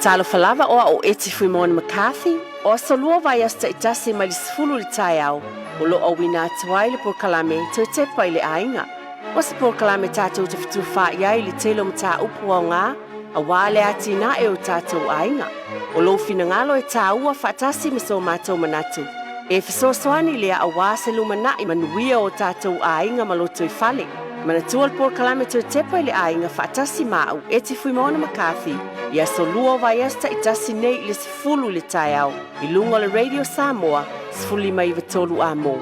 Talofa lava o au o Eti Fuimaono McCarthy, o aso lua vaiaso taitasi mai le 10 i le taeao, o lo o auina atu ai le polokalame Toe Tepa i le Aiga. O se polokalame tatou te fetufaai ai i le tele o mataupu aoga aua le atinae o tatou aiga. O lou finagalo e taua faatasi ma so matou manatu e fesoasoani lea aua se lumanai manuia o tatou aiga ma lotoifale. Manatua le polokalame Toe Tepa i le Aiga faatasi ma au Eti Fuimaono McCarthy i aso lua o vaiaso taitasi nei i le 10 i le taeao i luga o le Radio Samoa 1593 Amo.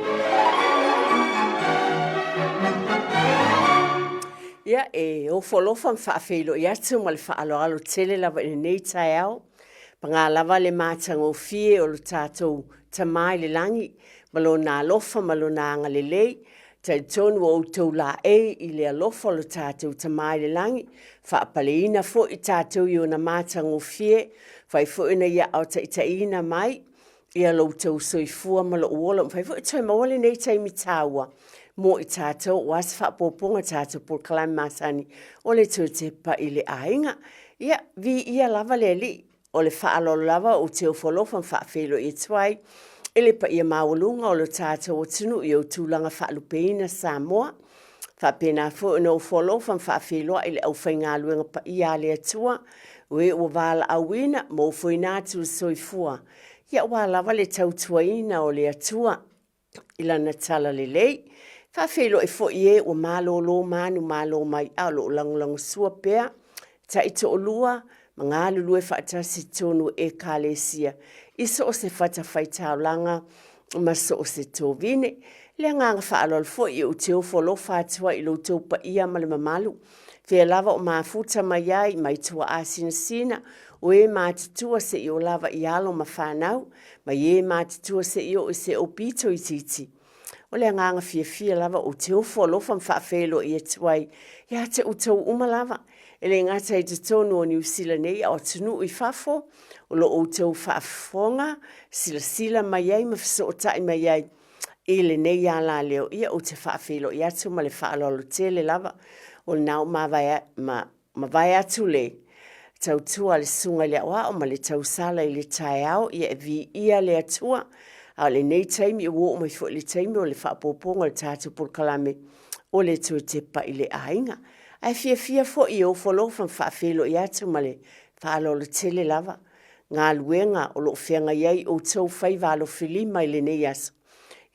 Ia, e ofo alofa ma faafeiloai atu ma le faaaloalo tele lava i lenei taeao. Paga lava le matagofie o lo tatou Tama i le lagi ma lona alofa ma lona agalelei. Talitonu o outou laei i le alofa o lo tatou Tama i le lagi, faapaleina foi tatou i ona matagofie, fai foi ona ia aotaitaiina mai ia lo outou soifua ma lou ola. Ua mafai foi ona toe maua lenei taimi taua mo i tatou aua se faaopoopoga o tatou polokalame masani o le toe tepa i le aiga. Ia, viia lava le Alii. O le faaaloalo lava ou te ofo alofa ma faafeiloai atu ai i le paia maualuga o lo tatou atunuu i ou tulaga faalupeina Samoa. Faapena foi ona ofo alofa ma faafeiloai i le aufaigaluega paia a le Atua, o e ua valaauina ma ofoina atu le soifua, ia aua lava le tautuaina o le Atua i lana talalelei. Faafeiloai foi i e ua malolo manumalo mai a o lo o lagolagosua pea taitoalua ma galulue faatasi i totonu o Ekalesia i so o se fatafaitaulaga ma so o se tovine. Le agaga faaaloalo foi ou te ofo alofa atu ai i lo outou paia ma le mamalu, fea lava o mafuta mai ai mai tuaasinasina, o e matutua seia oo lava i alo ma fanau, mai e matutua seia oo i se aupito itiiti. O le agaga fiafia lava ou te ofo alofa ma faafeiloai atu ai ia te outou uma lava, e le gata i totonu o Niu Sila nei a o atunuu i fafo o lo outou faafofoga, silasila mai ai ma fesootai mai ai i lenei alaleo. Ia ou te faafeiloai atu ma le faaaloalo tele lava. O lena ua mavae, ma, mavae atu le tautua a le susuga i le aoao ma le tausala i le taeao, ia e viia le Atua. A o lenei taimi ua oo mai foi i le taimi o le faaopoopoga o le tatou polokalame o le Toe Tepa i le Aiga. Ae fiafia foi e ofo alofa ma faafeiloai atu ma le faaaloalo tele lava galuega o lo o feagai ai outou faiva alofilima i lenei aso.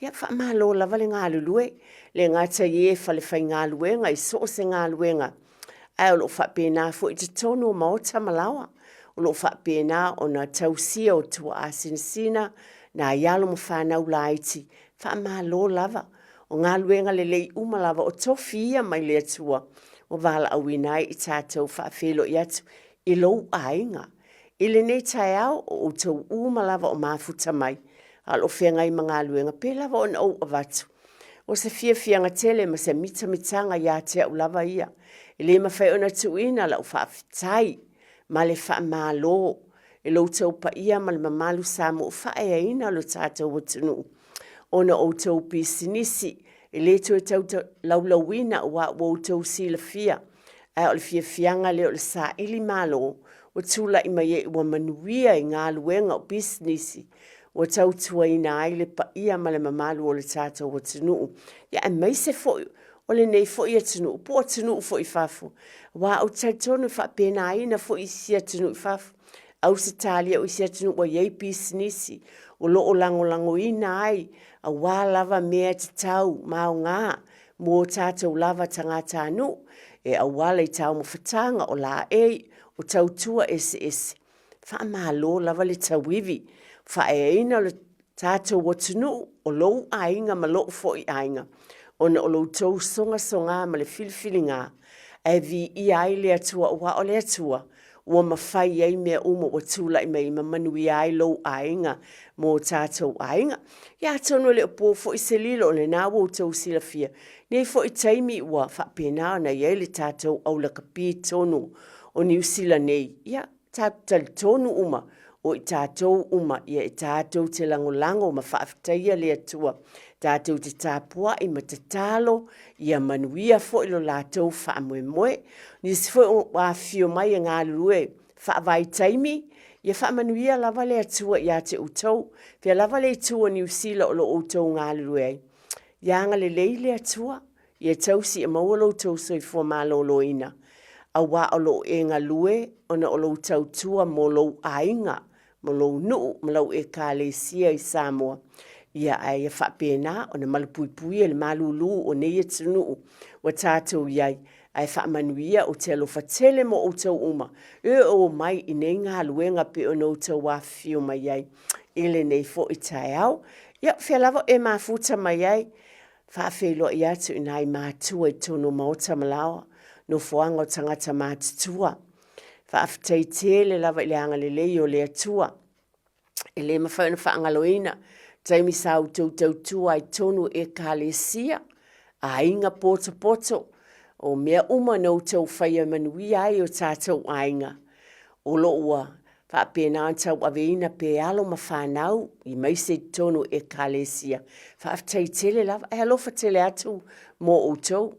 Ia, faamalo lava le galulue, le gata i e falefaigaluega i so o se galuega, ae o lo o faapena foi i totonu o maota ma laoa, o lo o faapena ona tausia o tuaasinasina nai alo ma fanau laiti. Faamalo lava. O galuega lelei uma lava o tofi ia mai le Atua ua valaauina ai i tatou faafeiloai atu i lou aiga. I lenei taeao, o outou uma lava o mafuta mai, a o lo o feagai ma galuega, pe lava ona ou avatu. O se fiafiaga tele ma se mitamitaga ia te au lava ia. E le mafai ona tuuina lau faafetai ma le faamalo i lo outou paia ma le mamalu sa muufaaeaina lo tatou atunuu ona o outou pisinisi e le toe tau laulauina aua ua outou silafia ae o le fiafiaga lea o le saili malo ua tulai mai ai ua manuia i galuega o pisinisi ua tautuaina ai le paia ma le mamalu o le tatou atunuu, ia aemaise foi o lenei foi atunuu po o atunuu foi i fafo, aua ou te talitonu e faapenaina foi isi atunuu i fafo, Ausetalia o isi atunuu ua i ai pisinisi o lo o lagolagoina ai aua lava mea tatau ma aoga mo o tatou lava tagatanuu e auala i taumafataga o laei o tautua eseese. Faamalo lava le tauivi, faaeaina o le tatou atunuu, o lou aiga ma lou foi aiga, ona o lo outou sogasogā ma le filifiliga, ae viia ai le Atua aua o le Atua ua mafai ai mea uma ua tulai mai ma manuia ai lou aiga ma o tatou aiga. Ia atonu e le o po foi se lilo o lena ua outou silafia, nei foi taimi ua faapena ona i ai le tatou aulakapi i totonu o Niu Sila nei, ia tatou talitonu uma o i tatou uma ia e tatou te lagolago ma faafetaia le Atua, tatou te tapuai ma tatalo ia manuia foi lo latou faamoemoe. Nisi foi ua afifio mai e galulue. faavaitaimi, ia faamanuia lava le Atua ia te outou. Fea lava le itu o Niu Sila o lo o outou galulue ai, ia agalelei le Atua, ia tausi ia maua lo outou soifua maloloina, aua o lo o e galue ona o lou tautua mo lou aiga, ma lou nuu ma lau Ekalesia i Samoa, ia ae ia faapena ona malupuipuia i le malulu o nei atunuu ua tatou i ai, ae faamanuia. Ou te alofa tele mo outou uma e omai i nei galuega pei ona outou afifio mai ai i lenei foi taeao. Ia, o fea lava o e mafuta mai ai, faafeiloai atu i nai matua i totonu o maota ma laoa, nofoaga o tagata matutua. Faafetai tele lava i le agalelei o le Atua. E le mafai ona faagaloina taimi sa outou tautua ai i totonu o Ekalesia, aiga potopoto, o mea uma na outou faia manuia ai o tatou aiga, o lo o ua faapena ona tauaveina pea e alo ma fanau aemaise i totonu o Ekalesia. Faafetai tele lava, e alofa tele atu mo outou.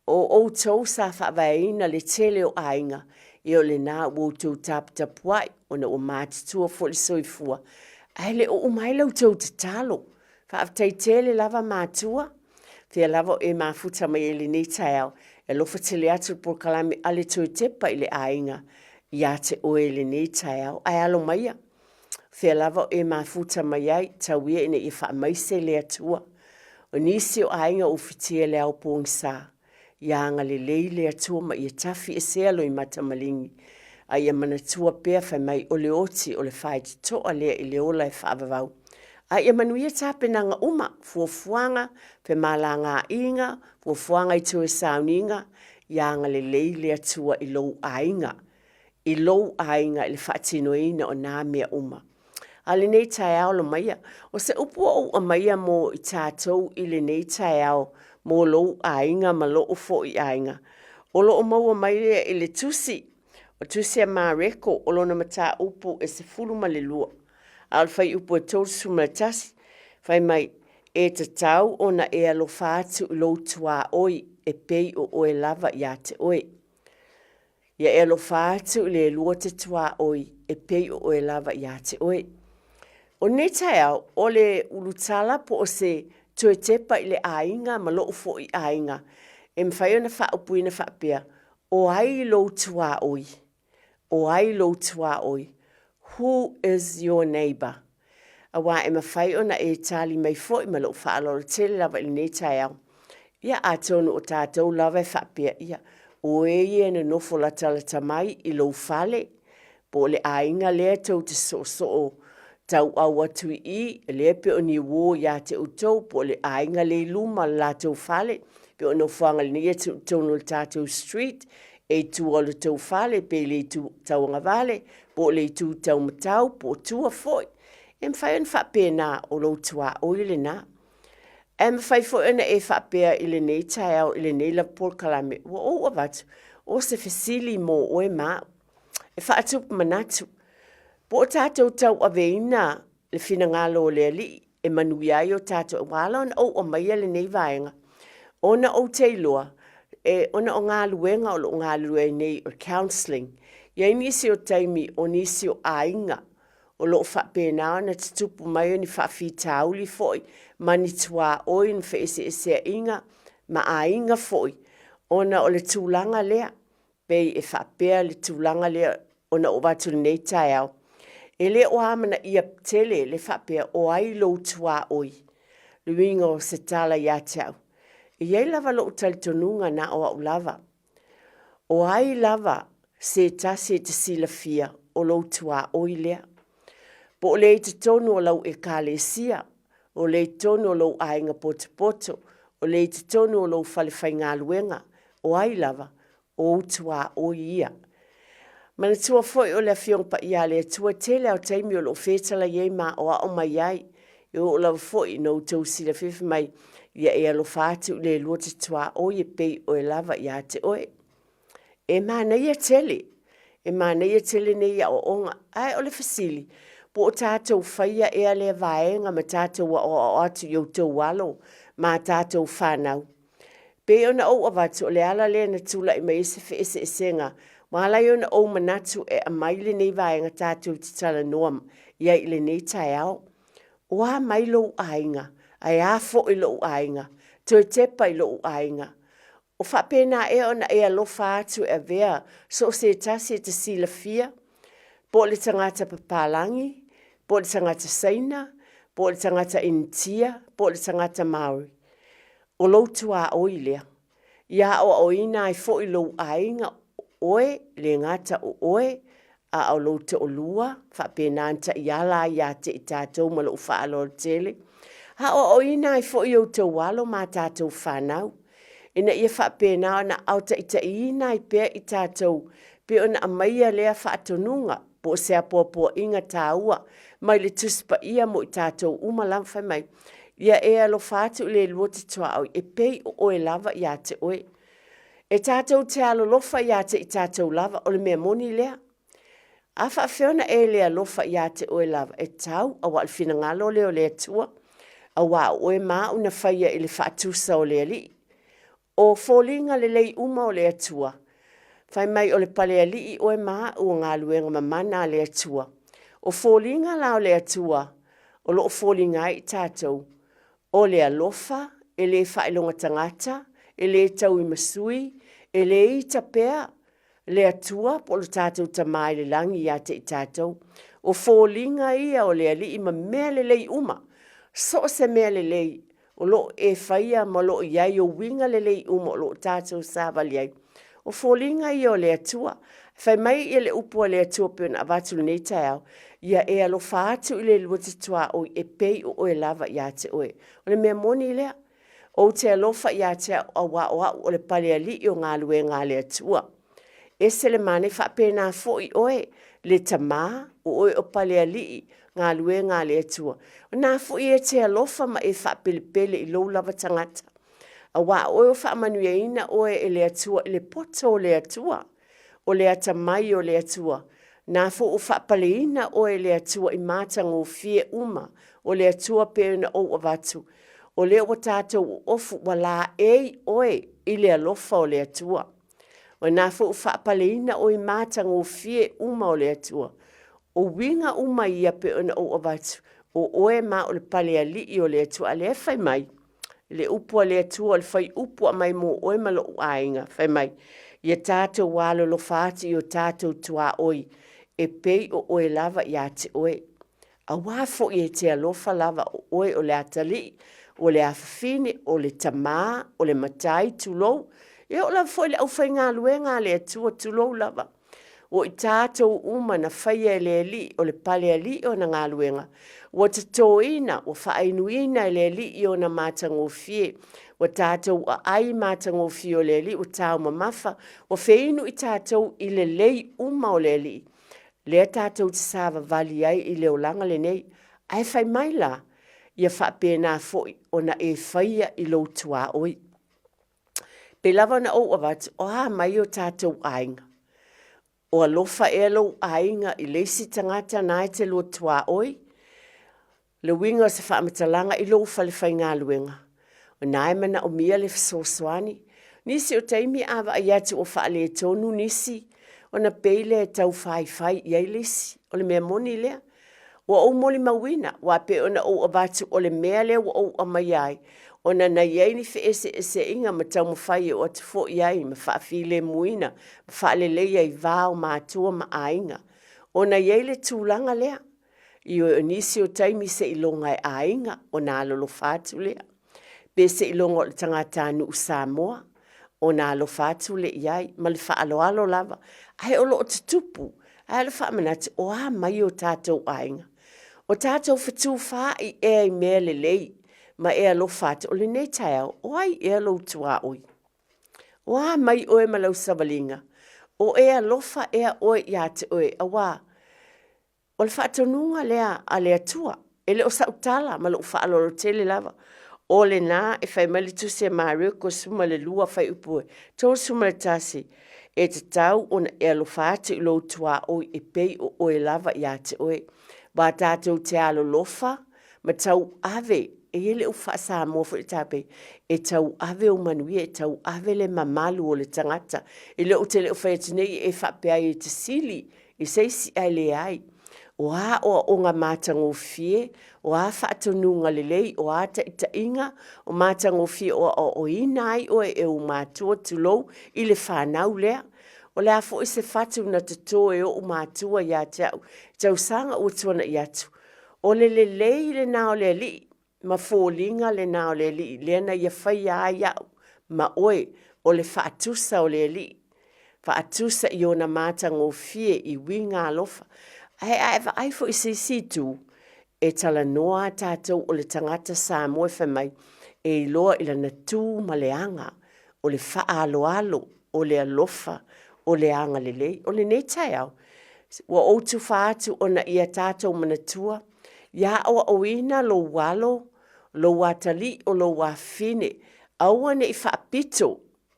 O outou sa faavaeina le tele o aiga, ia o lena ua outou taputapuai ona ua matutua foi le soifua, ae le o uma ai la outou tatalo. Faafetai tele lava matua, fea lava o e mafuta mai ai i lenei taeao, e alofa tele atu le polokalame a le Toe Tepa i le Aiga ia te oe i lenei taeao. Ae alo maia, fea lava o e mafuta mai ai, tau ia ina ia faamaise le Atua. O nisi o aiga ua fitia i le ao pogisa, ia agalelei le Atua ma ia tafiesea loimata maligi, a ia manatua pea fai mai o le oti o le faitotoa lea i le ola e faavavau. A ia manuia tapenaga uma, fuafuaga, femalagaaiga, fuafuaga i toe sauniga, ia agalelei le Atua i lou aiga, i lou aiga i le faatinoina o na mea uma. A o lenei taeao alo maia, o se upu ua ou aumaia mo i tatou i lenei taeao mo lou aiga ma lou foi aiga, o lo o maua mai lea i le tusi, o le tusi a Mareko o lona mataupu e 12, a o le fuaiupu e 31, fai mai, E tatau ona e alofa atu i lou tuaoi e pei o oe lava ia te oe. Ia e alofa atu i le lua te tuaoi e pei o oe lava ia te oe. O lenei taeao, o le ulutala po o se toe tepa i le aiga ma lou foi aiga, e mafai ona faaupuina faapea, o ai lou tuaoi? O ai lou tuaoi? Who is your neighbour? Aua e mafai ona e tali mai foi ma lou faaaloalo tele lava i lenei taeao. Ia, atonu o tatou lava e faapea, ia, o e ia e nonofo latalata mai i lou fale, po o le aiga lea tou te soosoo tauau atu i i, lea pei o ni uo ia te outou, po o le aiga lea i luma o le latou fale, pei o nofoaga i lenei atunuu i totonu o le tatou street, e i tua o le tou fale, pe i le itu tauagavale, po o le itu taumatau, po o tua foi. E mafai ona faapena o lou tuaoi lena. Ae mafai foi ona e faapea i lenei taeao i lenei lava polokalame, ua ou avatu, o se fesili mo oe ma au. E faatupu manatu, po o tatou tauaveina le finagalo o le Alii e manuia ai o tatou, ua ala ona ou aumaia lenei vaega, ona ou te iloa, e, ona o galuega o lo o galulue ai nei o le counselling. E i ai nisi o taimi o nisi o aiga o lo o faapena ona tutupu mai o ni faafitauli foi ma ni tuaoi ma feeseeseaiga ma aiga foi ona o le tulaga lea. Pei e faapea le tulaga lea ona ou avatu i lenei taeao, e le o amanaia tele le faapea o ai lou tuaoi, le uiga o se tala ia te au. E i ai lava lou talitonuga na o au lava. O ai lava se tasi e te silafia o lou tuaoi lea. Po o le i totonu o lau ekalesia, o le i totonu o lou aiga potopoto, o le i totonu o lou falefaigaluega, o ai lava, o ou tuaoi ia. Manatua foi o le Afioga Paia a le Atua, tele lava o taimi o lo o fetalai ai ma aoao mai ai, e oo lava foi ina outou silafia fai mai, ia e alofa atu i le lua te tuaoi e pei oe lava ia te oe. E manaia tele, e manaia tele nei aoaoga, ae o le fesili, po o tatou faia ea lea vaega ma tatou aoao atu i outou alo ma a tatou fanau? Pei ona ou avatu, o le ala lea na tulai mai ai se feeseeseaiga. Ua ala ai ona ou manatu e aumai lenei vaega tatou te talanoa i ai i lenei taeao. O a mai lou aiga, ae a foi lou aiga, toe tepa i lou aiga. O faapena ea ona e alofa atu e avea so o se tasi e te silafia, po o le tagata papalagi, po o le tagata Saina, po o le tagata Initia, po o le tagata Maori. O lou tuaoi lea. Ia aoaoina ai foi lou aiga, o oe, e le gata o oe, a o lou toalua, faapena ona taiala ai ia te i tatou ma lou faaaloalo tele. Aoaoina ai foi outou alo ma tatou fanau, ina ia faapena ona aotaitaiina ai pea i tatou pei ona aumaia lea faatonuga po o se apoapoaiga taua mai le Tusi Paia mo i tatou uma lava, fai mai, Ia e alofa atu i le lua te tuaoi e pei o oe lava ia te oe. E tatou te alolofa ia te i tatou lava, o le mea moni lea. A faapefea ona e le alofa ia te oe lava? E tatau, aua o le finagalo lea o le Atua, aua o oe ma au na faia i le faatusa o le Alii. O foliga lelei uma o le Atua, fai mai o le palealii oe ma au o galuega mamana a le Atua. O foliga la o le Atua o lo o foliga ai i tatou, o le alofa, e le faailoga tagata, e le tauimasui, e le ita pea le Atua po o le tatou Tama i le lagi ia te i tatou. O foliga ia o le Alii ma mea lelei uma, so o se mea lelei o lo o e faia ma o lo o i ai ou uiga lelei uma o lo o tatou savali ai. O foliga ia o le Atua. Fai mai ia le upu a le Atua pei ona avatu i lenei taeao, ia e alofa atu i le lua te tuaoi e pei o oe lava ia te oe. O le mea moni lea. Ou te alofa ia te au aua o au o le palealii o galuega a le Atua. Ese le manaia, faapena foi oe le tama, o oe o palealii galuega a le Atua. O na foi e te alofa ma e faapelepele i lou lava tagata. Aua o oe ua faamanuiaina oe e le Atua i le poto o le Atua, o le atamai o le Atua. Na foi ua faapaleina oe e le Atua i matagofie uma o le Atua pei ona ou avatu. O lea ua tatou oofu, ua laei oe i le alofa o le Atua. O na foi ua faapaleina oe i matagofie uma o le Atua. O uiga uma ia pei ona ou avatu, o oe ma o le palealii o le Atua. A lea e fai mai, le upu a le Atua o le faiupu aumai mo oe ma lou aiga, fai mai, ia tatou alolofa atu i o tatou tuaoi, e pei o oe lava ia te oe. Aua foi e te alofa lava o oe o le atalii, o le afafine, o le tamā, o le matai, tulou, e oo lava foi i le aufaigaluega a le Atua, tulou lava. O i tatou uma na faia e le Alii o le palealii o ana galuega, ua totoina, ua faainuina e le Alii i ona matagofie, ua tatou aai matagofie o le Alii, ua taumamafa, ua feinu i tatou i lelei uma o le Alii, lea tatou te savavali ai i le olaga lenei. Ae fai mai la, ia faapena foi ona e faia i lou tuaoi. Pei lava ona ou avatu, o a mai o tatou aiga? O alofa ea lou aiga i le isi tagata na e te lua tuaoi? Le uiga o se faamatalaga i lou falefaigaluega, o na e manaomia le fesoasoani. Nisi o taimi a vaai atu ua faaletonu nisi, ona pei lea e tau faifai i ai le isi. O le mea moni lea. Ua ou molimauina, aua pei ona ou avatu o le mea lea ua ou aumaia ai, ona na i ai ni feeseeseaiga ma taumafai e oo atu foi i ai ma faafilemuina ma faaleleia i va o matua ma aiga, ona e i ai le tulaga lea. Ioe, o nisi o taimi seiloga e aiga ona alolofa atu lea, pe seiloga o le tagatanuu Samoa ona alofa atu lea i ai, ma le faaaloalo lava. Ae o lo o tutupu. Ae o le faamanatu, o a mai o tatou aiga? O tatou fetufaai ea i mea lelei ma e alofa atu? O lenei taeao, o ai ea lou tuaoi? O a mai oe ma lau savaliga? O e alofa ea oe ia te oe, aua O le faatonuga lea a le Atua, e le o sau tala ma lou faaaloalo tele lava, o lena e fai mai le tusi a Mareko 12 fuaiupu 31, e tatau ona e alofa atu i lou tuaoi e pei o oe lava ia te oe. Aua tatou te alolofa ma tauave. E i ai le upu faa-Samoa foi lea e faapea, e tauave ou manuia, e tauave le mamalu o le tagata. E le, ou te le o fai atu nei e faapea ai e te sili i se isi, ae leai. O a aoaoga matagofie, o a faatonuga lelei, o a taitaiga matagofie o aoaoina ai oe e ou matua tulou, i le fanau lea. O le a foi se fatu na toto e ou matua ia te au i tausaga ua tuanai atu, o le lelei lena o le Alii ma foliga lena o le Alii lea na ia faia ai au ma oe o le faatusa o le Alii, faatusa i ona matagofie i uiga alofa. Ae a e vaai foi i se isi itu, e talanoa lava tatou o le tagata Samoa e fai mai e iloa i lana tu ma le aga, o le faaaloalo, o le alofa, o le agalelei. O lenei taeao, ua ou tufa atu ona ia tatou manatua, ia aoaoina lou alo, lou atalii, o lou afafine, aua ne i faapito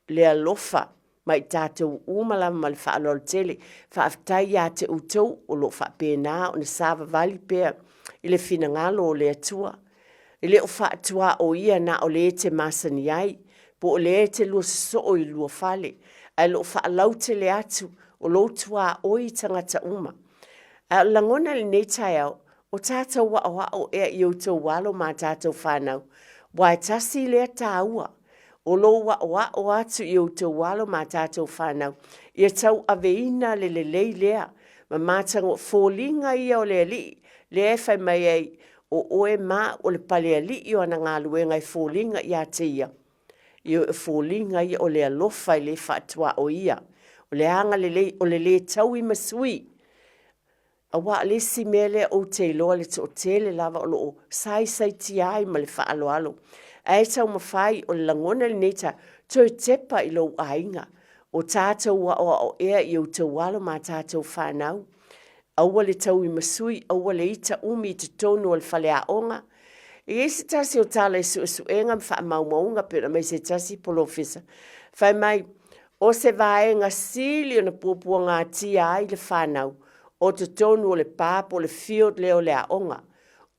le alofa ma i tatou uma lava ma le faaaloalo tele. Faafetai ia te outou o lo o faapena ona savavali pea i le finagalo o le Atua. E le o faatuaoia na o le e te masani ai, po o le e te lua sosoo i lua fale, ae o lo o faalautele atu o lou tuaoi i tagata uma. A o le lagona i lenei taeao, o tatou aoao ea i outou alo ma a tatou fanau, aua e tasi lea taua, o lou aoao atu i outou alo ma a tatou fanau, ia tauaveina le lelei lea ma matagofie. O foliga ia o le Alii lea e fai mai ai, o oe ma au o le palealii o ana galuega e foliga ia te ia. Ioe, o foliga ia o le alofa e le faatuaoia, o le agalelei, o le le taui ma sui. Aua o le isi mea lea ou te iloa le toatele lava o lo o saisaitia ai ma le faaaloalo, ae taumafai, o le lagona i lenei taeao, toe tepa i lou aiga, o tatou aoao ea i outou alo ma tatou fanau, aua le tauimasui, aua le ita umi i totonu o le faleaoga. E i ai se tasi o tala i suesuega ma faamaumauga pei ona aumai e se tasi polofesa, fai mai, o se vaega sili ona puapuagatia ai le fanau, o totonu o le pa po o le field lea o le aoga,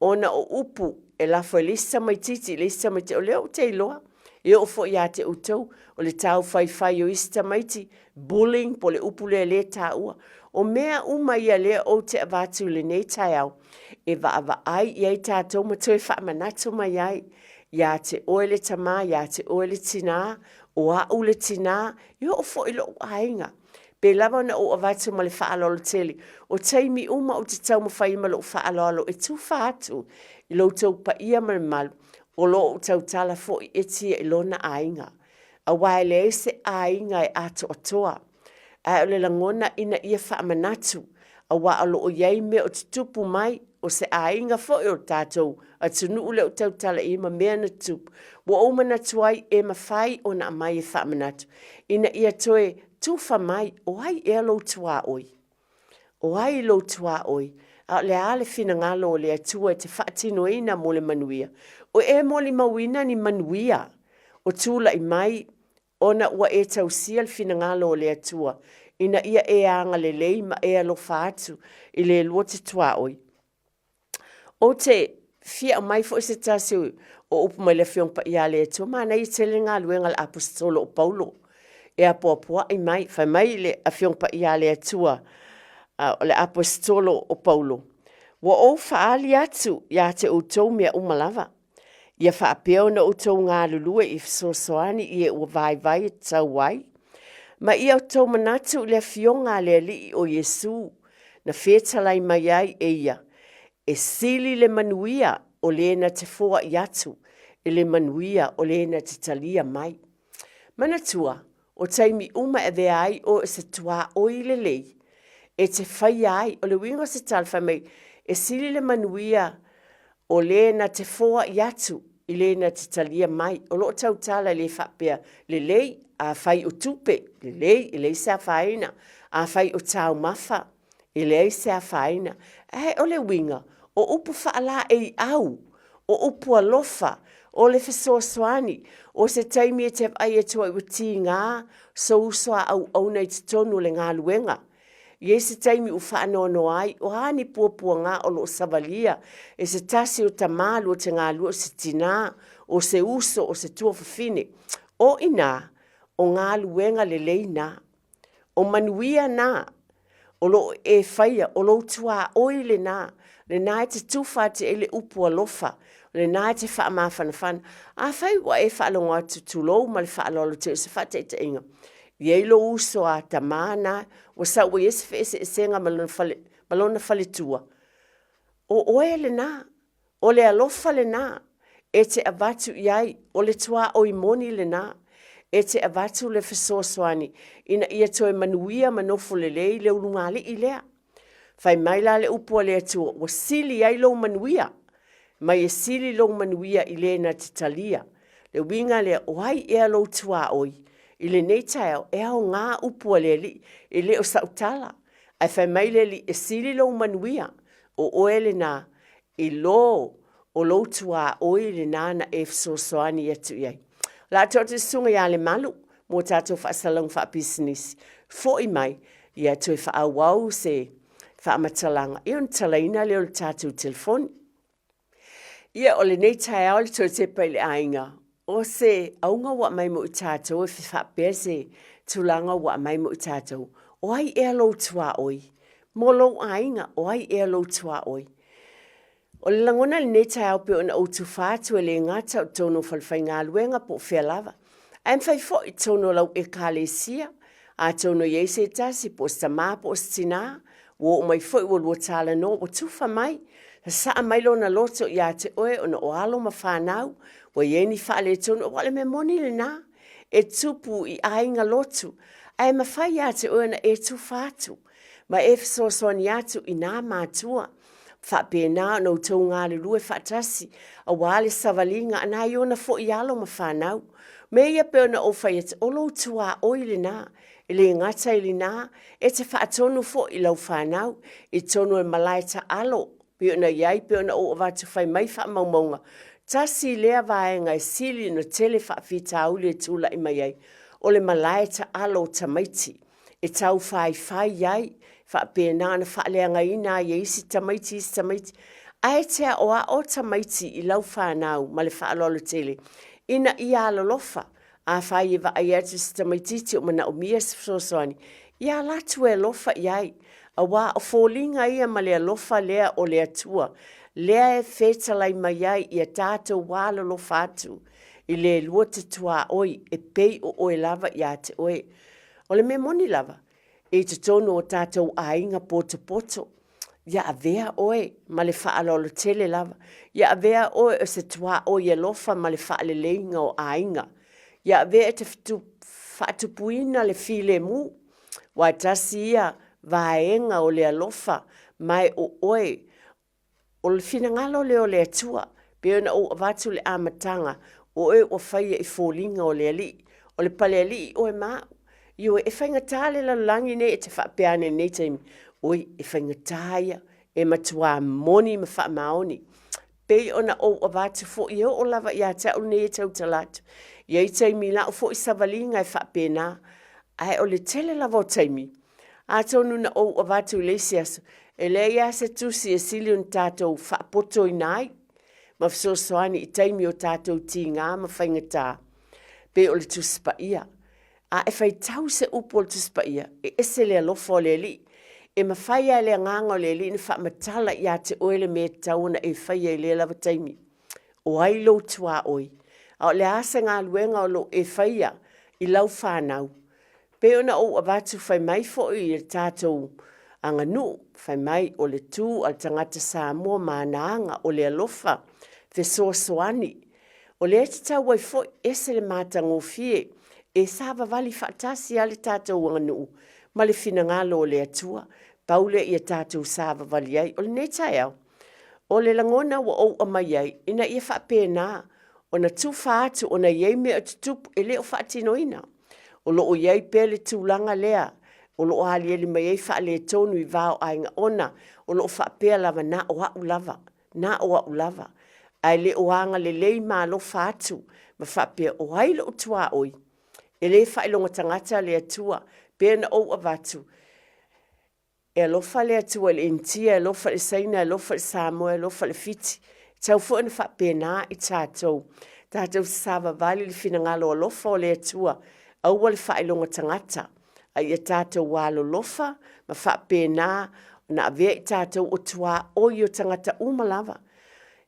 ona o upu e lafo e le isi tamaitiiti i le isi tamaitiiti. O lea ou te iloa, e oo foi ia te outou, o le taufaifai o isi tamaiti, bullying po o le upu lea e taua. O mea uma ia o lea ou te avatu i lenei taeao e vaavaai i ai tatou ma toe faamanatu mai ai ia te oe le tama, ia te oe le tina, o au le tina, e oo foi i lou aiga. Pei lava ona ou avatu ma le faaaloalo tele, o taimi uma ou te taumafai ai ma lou faaaloalo e tufa atu i lo outou paia ma le mamalu, o lo o ou tautala foi e tia i lona aiga. Aua e leai se aiga e atoatoa, ae o le lagona ina ia faamanatu, aua o lo o i ai mea o tutupu mai, o se aiga foi o le tatou atunuu lea ou te tautala i ai ma mea na tutupu, ua ou manatu ai e mafai ona aumai e faamanatu ina ia toe tufa mai, o ai ea lou tuaoi? O ai lou tuaoi? A o le a le finagalo o le Atua e te faatinoina mo le manuia? O e molimauina ni manuia o tulai mai ona ua e tausia le finagalo o le Atua ina ia e agalelei ma e alofa atu i le lua te tuaoi. Ou te fia aumai foi se tasi o upu mai le Afioga Paia a le Atua, manaia tele le galuega a le Aposetolo o Paulo e apoapoai mai, fai mai le Afioga Paia a le Atua, o le Aposetolo o Paulo, ua ou faaali atu ia te outou mea uma lava, ia faapea ona outou galulue i fesoasoani i e ua vaivai e tatau ai, ma ia outou manatu i le Afioga a le Alii o Iesu, na fetalai mai ai e ia, e sili le manuia o le na te foai atu i le manuia o le na te talia mai. Manatua, o taimi uma e avea ai oe o se tuaoi lelei, e te faia ai, o le uiga o se tala fai mai, e sili le manuia o le na te foai atu i le na te talia mai. O loo tautala e le faapea lelei, afai o tupe, lelei, e leai se afaina. Afai o taumafa, e leai se afaina. Ae o le uiga, o upu faalaeiau, o upu alofa, o le fesoasoani, o se taimi e te vaai atu ai ua tiga sou uso a auauna i totonu o le galuega. E i ai se taimi ua faanoanoa ai, o a ni puapuaga o lo o savalia e se tasi o tama lua te galulue, o se tina, o se uso, o se tuafafine. O i ina, o galuega lelei na. O manuia na o lo o e faia, o lou tuaoi lena, lena e te tufa atu ai le upu alofa, o lena e te faamafanafana. Afai ua e faalogo atu, tulou ma le faaaloalo tele, o se faataitaiga, e i ai lou uso a tama lena ua sau ua i ai se feeseeseaiga ma lona faletua, o oe lena, o le alofa lena e te avatu i ai, o le tuaoi moni lena e te avatu le fesoasoani ina ia toe manuia ma nofo lelei le ulugalii lea. Fai mai la le upu a le Atua, ua sili ai lou manuia, mai e sili lou manuia i le na te talia. Le uiga lea, o ai ea lou tuaoi i lenei taeao? E aoga upu a le Alii, e le o sau tala, ae fai mai le Alii, e sili lou manuia, o oe lena i lo o lou tuaoi lena na e fesoasoani atu i ai. O le a tuu atu i le Susuga ia Lemalu mo tatou faasalalauga faapisinisi, foi mai ia toe faaauau se faamatalaga ia ona talaina lea o le tatou telefoni. Ia, o lenei taeao i le toe tepa i le aiga, o se auga ua aumai mo i tatou e faapea se tulaga ua aumai mo i tatou, o ai ea lou tuaoi? Mo lou aiga, o ai ea lou tuaoi? O le lagona i lenei taeao pei ona ou tufa atu e le gata o totonu o falefaigaluega po o fea lava, ae mafai foi i totonu o lau Ekalesia, atonu e i ai se tasi po o se tama po o se tina ua oo mai foi ua lua talanoa ua tufa mai, sasaa mai lona loto ia te oe ona o alo ma fanau ua i ai ni faaletonu, aua o le mea moni lena, e tupu i aiga lotu, ae mafai ia te oe ona e tufa atu ma e fesoasoani atu i na matua, faapena ona outou galulue faatasi aua le savaliga a nai ona foi alo ma fanau. O mea ia pei ona ou fai atu, o lou tuaoi lena, e le gata i lena, e te faatonu foi i lau fanau i totonu o le malae taalo pei ona i ai, pei ona ou avatu fai mai faamaumauga, tasi lea vaega e sili ona tele faafitauli e tulai mai ai, o le malae taalo o tamaiti e taufaifai ai, faapena ona faaleagaina ai e isi tamaiti isi tamaiti. Ae e te aoao tamaiti i lau fanau ma le faaaloalo tele ina ia alolofa. Afai e vaai atu i se tamaitiiti o manaomia se fesoasoani, ia alu atu e alofa i ai, aua o foliga ia ma le alofa lea o le Atua lea e fetalai mai ai ia tatou alolofa atu i le lua te tuaoi e pei o oe lava ia te oe. O le mea moni lava, i totonu o tatou aiga potopoto, ia avea oe ma le faaaloalo tele lava, ia avea oe o se tuaoi alofa ma le faaleleiga o aiga, ia avea e te faatupuina le filemu, aua e tasi ia vaega o le alofa ma e o oe O le finagalo lea o le Atua, pei ona ou avatu i le amataga, o oe ua faia i foliga o le Alii, o le Palealii oe ma au. Ioe, e faigata le lalolagi nei e te faapea ane i lenei taimi, oi, e faigata ia, e matua moni ma faamaoni. Pei ona ou avatu foi, e oo lava ia te au lenei e tautala atu, e i ai taimi i lau foi savaliga e faapena, ae o le tele lava o taimi, Atonu na ou avatu i le isi aso, e leai lava se tusi e sili ona tatou faapotoina ai ma fesoasoani i taimi o tatou tiga ma faigata, pei o le Tusi Paia. A e faitau se upu o le Tusi Paia, e ese le alofa o le Alii. E mafai lava e le Agaga o le Alii ona faamatala ia te oe le mea e tatau ona e faia i lea lava taimi. O ai lou tuaoi? A o le a se galuega o lo o e faia i lau fanau? Pei ona ou avatu fai mai foi i le tatou aganuu, fai mai o le tu a le tagata Samoa ma ana aga o le alofa fesoasoani. O lea e tatau ai foi, ese le matagofie, e savavali faatasi lava le tatou aganuu ma le finagalo o le Atua. Pau lea ia tatou savavali ai. O lenei taeao, o le lagona ua ou aumai ai, ina ia faapena ona tufa atu ona e i ai mea e tutupu e le o faatinoina. O lo o i ai pea le tulaga lea o lo o aliali mai ai faaletonu i va o aiga ona o lo o faapea lava na o au lava, na o au lava, ae le o agalelei ma alofa atu ma faapea o ai lou tuaoi? E le faailoga tagata le Atua, pei ona ou avatu. E alofa le Atua i le Initia, e alofa i le Saina, e alofa i le Samoa, e alofa i le Fiti. E tatau foi ona faapena i tatou. Tatou te savavali i le finagalo alofa o le Atua, aua le faailoga tagata, a ia tatou alolofa ma faapena ona avea i tatou o tuaoi o tagata uma lava.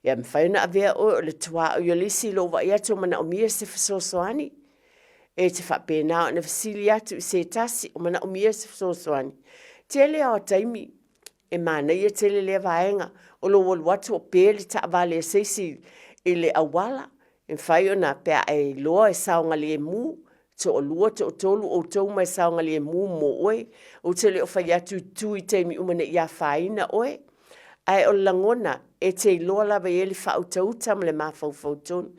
Ia mafai ona avea oe o le tuaoi o le isi i lou vaai atu o manaomia se fesoasoani. E te faapena ona fesili atu i se tasi o manaomia se fesoasoani. Tele lava o taimi e manaia tele lea vaega o lou alu atu o pe le taavale a se isi i le auala, e mafai ona pe a e iloa e saogalemu, toalua, toatolu outou ma e saogalemu mo oe. Ou te le o fai atu i tu i taimi uma ne i afaina oe, Ae o le lagona, e te iloa lava e i ai le faautauta ma le mafaufau tonu.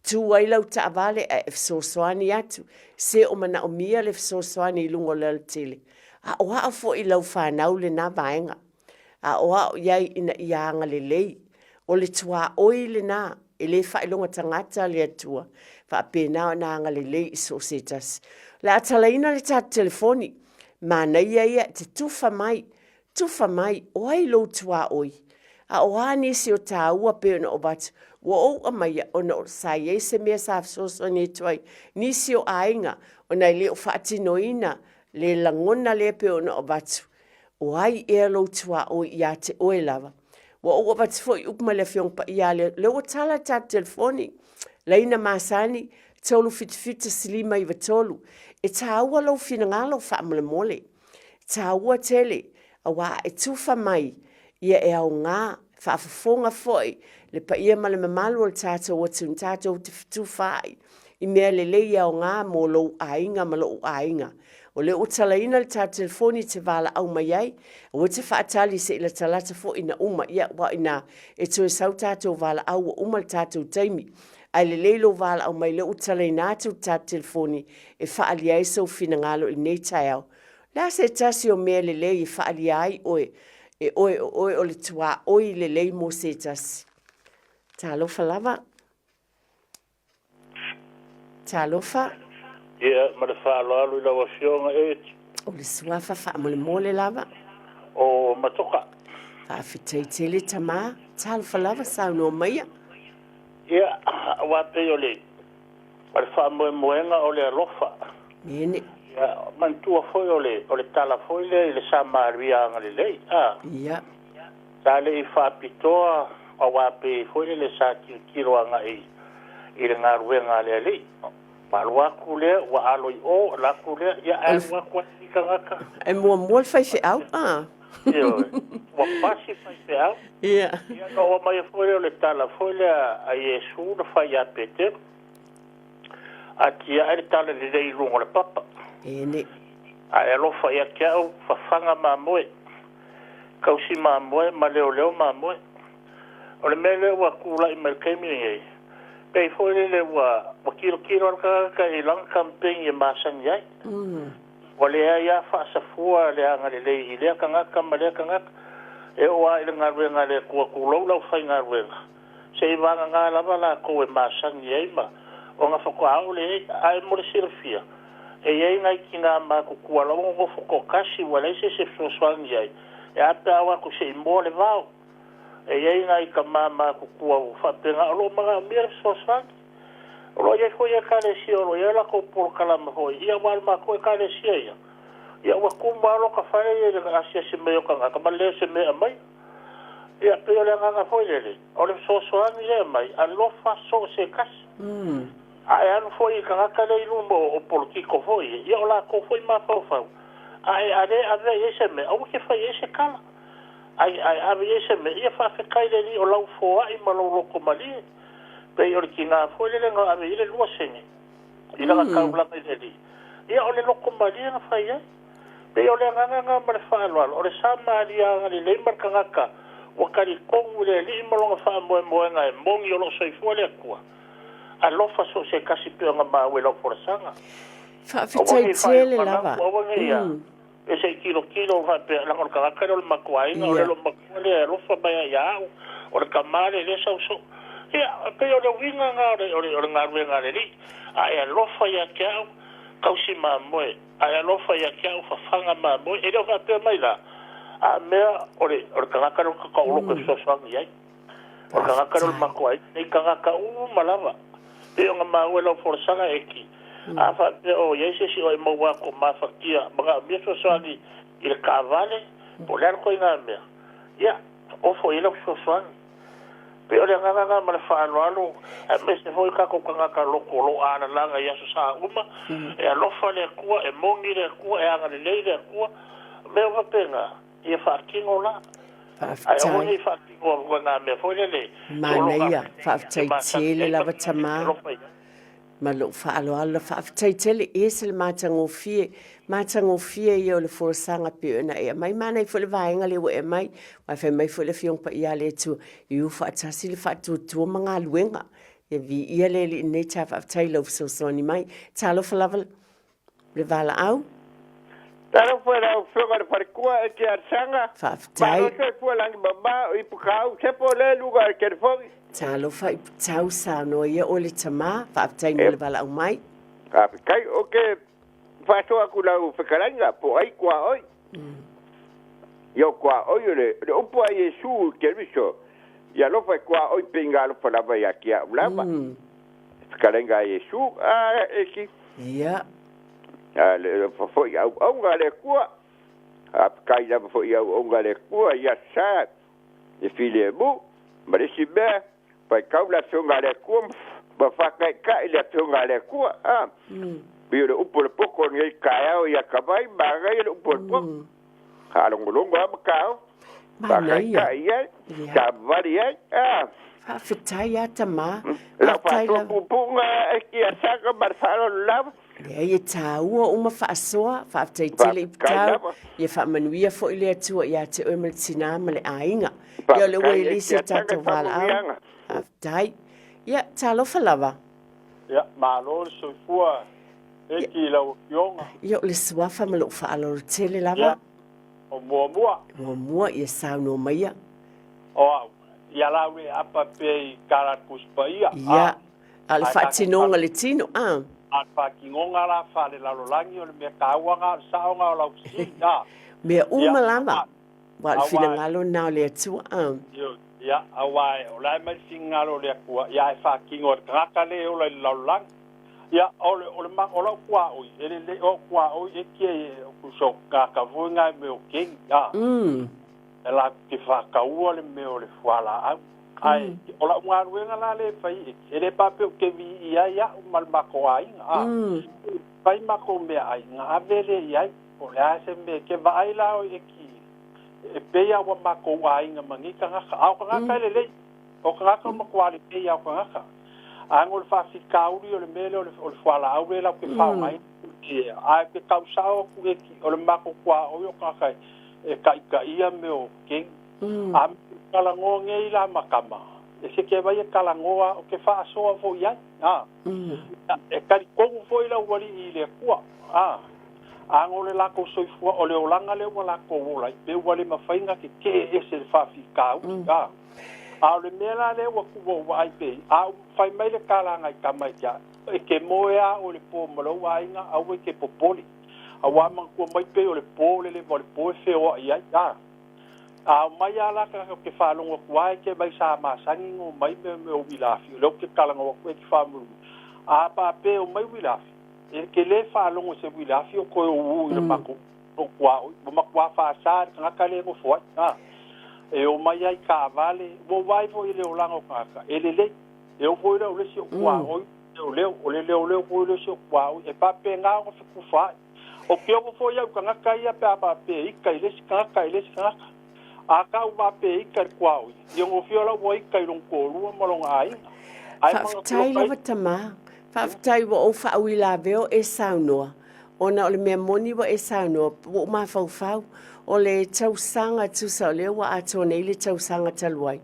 Tu ai lau taavale ae e fesoasoani atu, se o manaomia le fesoasoani i luga o le alatele. Aoao foi i lau fanau lena vaega. Aoao i ai ina ia agalelei. O le tuaoi lena, e le faailoga tagata le Atua, faapena ona agalelei i so o se tasi. O le a talaina le tatou telefoni, manaia ia e te tufa mai Tufa mai, o ai lou tuaoi? A o a nisi o tāua pei ona ou avatu, ua ou aumaia ona sa i ai se mea sa fesoasoani atu ai nisi o aiga ona e le o faatinoina le lagona lea pei ona ou avatu. O ai ea lou tuaoi ia te oe lava? Ua ou avatu foi upu mai le Afioga Paia a le Atua. Lea ua tala le tatou telefoni, laina masani 377 193. E tāua lou finagalo faamolemole. Taua tele, aua a e tufa mai, ia e aoga, faafofoga foi le paia ma le mamalu o le tatou atunuu, tatou te fetufaai i mea lelei e aoga mo lou aiga ma lou aiga. O lea ua talaina le tatou telefoni e te valaau mai ai, aua e te faatali se i latalata foi ina uma, ia aua o i ina e toe sau tatou valaau ua uma le tatou taimi. Ae lelei lou valaau mai, o lea ua talaina atu le tatou telefoni e faaalia ai sou finagalo i lenei taeao. O le a se tasi o mea lelei e faaalia ai oe e oe o oe o le tuaoi lelei mo se tasi? Talofa lava. Talofa. Ia, ma le faaaloalo i lau Afioga e. O le suafa faamolemole lava. O Matoka. Faafetai tele tama. Talofa lava, saunoa maia. Ia, aua pei o le O le faamoemoega o le alofa. Ene. Ia, manatua foi o le, o le tala foi lea i le Samaria agalelei, a. Ia. Sa le i faapitoa aua pei foi lele sa tilotilo agai i le galuega a le Alii. Ua alu atu lea, ua alo i o, alu atu lea, ia ae alu atu ai le tagata. E muamua le faifeau, a. Ioe. Ua pasi faifeau. Ia. Ia, ona oo mai foi lea o le tala foi lea a Iesu na fai ia Petero. Atiae le talalelei i luga o le papa. Ene. A e alofa ia te au, fafaga mamoe, kausi mamoe ma leoleo mamoe. O le mea lea ua tulai mai i le taimi lenei, pei foi lele ua, ua tilotilo lava le tagata i lana kamupeni e masani ai. Ua leai lava faasafua le agalelei i lea tagata ma lea tagata. E oo lava i le galuega a le Atua, tulou le aufaigaluega, seivagana lava latou e masani ai ma ona faatoa oo lea i ai. Ae mo le silafia, e i ai nai tina matutua lava nonofo toatasi ua leai se isi e fesoasoani i ai, e a pe a o atu se i moa le vao. E i ai nai tama matutua ua faapena o lo o manaomia le fesoasoani. O lo o i ai foi Ekalesia o lo o i ai a latou polokalama foi, ia aua o le matou Ekalesia ia, ia ua tumu lava lota fale ia i le asiasi mai o tagata ma le o se mea e aumaia. Ia, pei o le agaga foi lele, o le fesoasoani lea e aumai, alofa so o se tasi. A e alu foi i tagata lea i luma o polokiko foi ia, ia o latou foi mafaufau, a e a le avea i ai se mea, aua te fai i ai se tala. Ai, a e ave i ai se mea, ia faafetai i le Alii o lau foai ma lou loto malie. Pei o le tina foi lele na ave i ai le 2 sene i lana taulaga i le Alii, ia o le loto malie na fai ai. Pei o le agaga lena ma le faaaloalo, o le Samaria agalelei ma le tagata ua talitonu i le Alii ma lona faamoemoega e moni o lo o soifua le Atua. Alofa so o se tasi pei ona maua i lau folasaga. Aua Faafetai ne i tele faailoga lava. atu, aua ne i a e se i tilotilo faapea, leaga o le tagata lea o le matua aiga, o le lou matua lea e alofa mai ai ia au, o le tama lea e le sau soo. Ia, e pei o le uiga lena o le, o le, o le galuega a le Alii. A e alofa ia te au, tausi mamoe. A e alofa ia te au, fafaga mamoe. E le o faapea mai la, A mea o le o le tagata lea o le tataoloto e fesoasoani i ai. O le tagata lea o le matou aiga, nei tagata uma lava. Pei ona maua i lau folasaga Eki, a faapea o i ai se isi o e maua atu o mafatia, manaomia fesoasoani i le taavale, po o le a le ituaiga mea, ia, ofo i ai lau fesoasoani. Pei o le agaga lena ma le faaaloalo, aemaise foi tatou tagata loto o lo o alalaga i Aso Sa uma, e alofa le Atua, e moni le Atua, e agalelei le Atua, o mea uma faapena, ia faatino la. Ae aua Faafetai. ne i faatino nā mea foi lele, Manaia. sologa e Faafetai masani tele ai ma lava tagata e tama. alofa i ai. Ma lou faaaloalo. Faafetai tele, e ese le matagofie, matagofie ia o le folasaga pei ona e aumai. Manaia foi le vaega lea ua e aumai, aua fai mai foi le Afioga Paia a le Atua, ia o faatasi le faatuatua ma galuega. Ia viia le Alii i lenei taeao. Faafetai i lau fesoasoani mai. Talofa lava le valaau. Talofa i lau Afioga i le Faletua e te Alesana, Faafetai. malo soifua lagi mama o Ipukau, Sepo lea i luga o le telefoni. Talofa Iputau, saunoa ia oe le tama. Faafetai mo le valaau mai. Faafetai, ou te faasoa atu i lau fetalaiga po o ai tuaoi. Ia o tuaoi o le, o le upu a Iesu i Keriso, ia alofa i tuaoi pei na alofa lava ia te au lava. Fetalaiga a Iesu, a e ki. Ia. A le alofa foi i auauna a le Atua. Faafetai lava foi i auauna a le Atua i Aso Sa e filemu. Ma le isi mea, faitau le Afioga a le Atua ma faataitai le Afioga a le Atua. A, pei o le upu o le poto o lenei taeao ia Tavai, manaia le upu o le poto. Faalogologo lava taeao, Manaia. faataitai i ai, Ia. savavali ai. A. Faafetai lava tama. Lau Faafetai faasoa lava. puupuuga e Tiasaga ma le faaaloalo lava. Leai e taua uma faasoa, faafetai tele i Faafetai Putau, lava. ia faamanuia foi le Atua ia te oe ma le tina ma le aiga. Ia o lea ua Faafetai i e le isi o Tiasaga i tatou valaau. faamanuiaga. Faafetai. Ia, talofa lava. Ia, malo le soifua Eki i lau Afioga. Ia, o le suafa ma lou faaaloalo tele lava. Ia, o muamua. Muamua, ia saunoa maia. O au, ia lau le apa pea i ka la Tusi Paia, a. Ia, a o le Ae tatou faatinoga le tino, a. A o le faatinoga la faalelalolagi o le mea taua na o le sao na o lau fesili, a. Mea Ia, uma lava, aua o le aua. finagalo lena o le Atua, a. Ioe, ia, aua o la e mai le finagalo o le Atua, ia ae faatino e le tagata le e ola i le lalolagi. Ia, o le, o le, o lau tuaoi, e lelei, o au tuaoi e tia i o so tagata foi na e mea o keni, a. E latou te faataua le mea o le fualaau. Ae, o lau galuega la lea e fai e, e le faapea ou te viia ai au ma le matou aiga, a. Fai matou meaai, na ave lea i ai, po o le a se mea, e te vaai la oe e ki, e pei lava ua matou aiga ma nei tagata. A o tagata e lelei, o tagata o le matua lelei lava o tagata. A no le faafitauli o le mea lea o le, o le fualaau lea latou te faaaogaina, ae ou te tau sao atu e ki, o le matou tuaoi o tagata e, e taitaia mea o keni. A me talanoa nei la ma tama, e se ke vai e talanoa, ou te faasoa foi i ai, a. E talitonu foi le aualii i le Atua, a. A no le latou soifua, o le olaga lea ua latou ola ai, pe ua le mafai ona tetee ese i le faafitauli, a. A o le mea la lea ua tuu ou vaai pei, a ou fai mai le tala a nai tama e te a, e te moe a oe i le po ma lou aiga, aua e te popole. Aua manatua mai pei o le po le leva o le po e feoai ai, a. A omai lava la tagata ou te faalogo atu lava e te mai sa masani ona omai mea mea o uilafi, o lea ou te talanoa atu e te faamolemole. A faapea e omai uilafi, e te le faalogo i se uilafi o toe uu i le matou lou tuaoi, ua matua faasa e le tagata lea e nofo ai, a. E omai ai i taavale, ua ou vaai foi i le olaga o tagata, e lelei. E oo foi lea o le isi o tuaoi, leoleo, o le leoleo foi o le isi o tuaoi, e faapena ona fetufaai. O ke ovo foi au tagata ia pe a faapea e ika i le isi tagata i le isi tagata. A tau faapea e ika i le tuaoi, ia gofia la ua ika i lona toalua ma lona aiga. Ae manatua Faafetai mai. lava tama. Faafetai ua ou faauilavea o e saunoa, ona o le mea moni ua e saunoa, ua ou mafaufau, o le tausaga tusa o lea ua atoa nei le tausaga talu ai.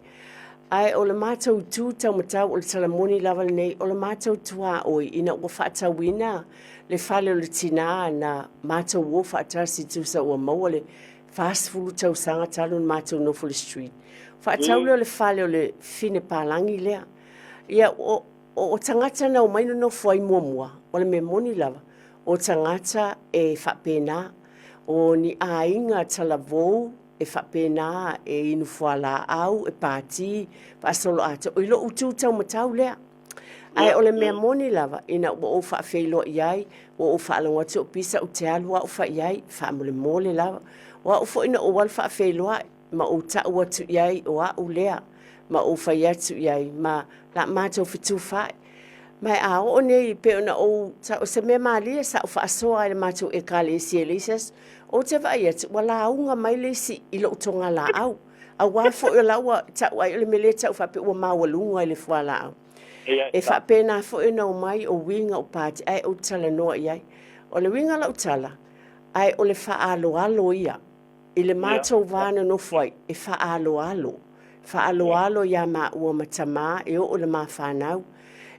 Ae o le matou itu taumatau o le tala moni lava lenei, o le matou tuaoi ina ua faatauina le fale o le tina na matou o faatasi tusa ua maua le 40 tausaga talu ona matou nofo i le street. Faatau lea o le fale o le fine palagi lea. Ia, o, o tagata na omai nonofo ai muamua, o le mea moni lava, o tagata e faapena, o ni aiga talavou, e faapena e inu fualaau, e pati, faasoloatoa, i lou itu taumatau lea. Ae o le mea moni lava, ina ua ou faafeiloai ai, ua ou faalogo atu o pisa ou te alu au fai i ai, faamolemole lava. O au foi na ou alu faafeiloai, ma ou tau atu i ai o au lea, ma ou fai atu i ai, ma la matou fetufaai. Ma a oo nei, pei ona ou, o se mea malie sa ou faasoa ai i le matou Ekalesia i le isi aso, ou te vaai atu ua lauga mai le isi i lou togalaau. Aua foi o la ua tau ai o le mea lea e tau faapea ua maualuga i le fualaau. E faapena foi ona omai o uiga o pati ae ou talanoa i ai. O le uiga o lau tala, ae o le faaaloalo ia. I le matou va nonofo ai, e faaaloalo. Faaaloalo iā maua ma tamā e oo i le ma fanau.